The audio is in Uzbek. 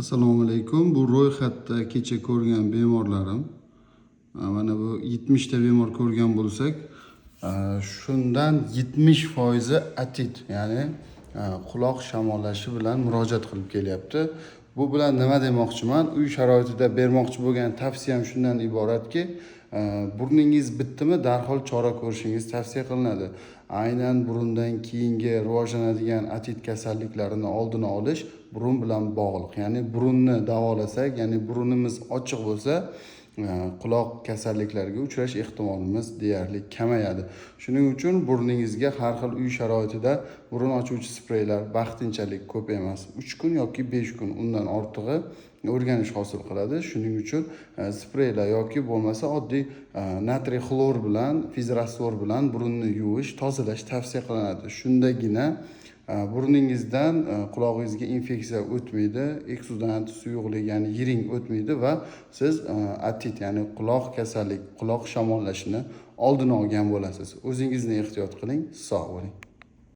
Assalomu alaykum. Bu ro'yxatda kecha ko'rgan bemorlarim. Mana bu 70 ta bemor ko'rgan bo'lsak, shundan 70 foizi otit, ya'ni quloq shamollashi bilan murojaat qilib kelyapti. Bu bilan nima demoqchiman? Uy sharoitida bermoqchi bo'lgan tavsiyam shundan iboratki, burningiz bitdimi, darhol chora ko'rishingiz tavsiya qilinadi. Aynan burundan keyingi rivojlanadigan otit kasalliklarini oldini olish burun bilan bog'liq. Ya'ni burunni davolasak, ya'ni burnimiz ochiq bo'lsa, quloq kasalliklariga uchrash ehtimolimiz deyarli kamayadi. Shuning uchun burningizga har xil uy sharoitida burun ochuvchi spreylar vaqtinchalik, ko'p emas, 3 kun yoki 5 kun, undan ortig'i o'rganish hosil qiladi. Shuning uchun spreylar yoki bo'lmasa oddiy natriy xlor bilan, физраствор bilan burunni yuvish, tozalash tavsiya qilinadi. Shundagina burningizdan qulog'ingizga infeksiya o'tmaydi, eksudat, suyuqlik, ya'ni yiring o'tmaydi va siz otit, ya'ni quloq kasallik, quloq shamollashini oldini olgan bo'lasiz. O'zingizni ehtiyot qiling, sog' bo'ling.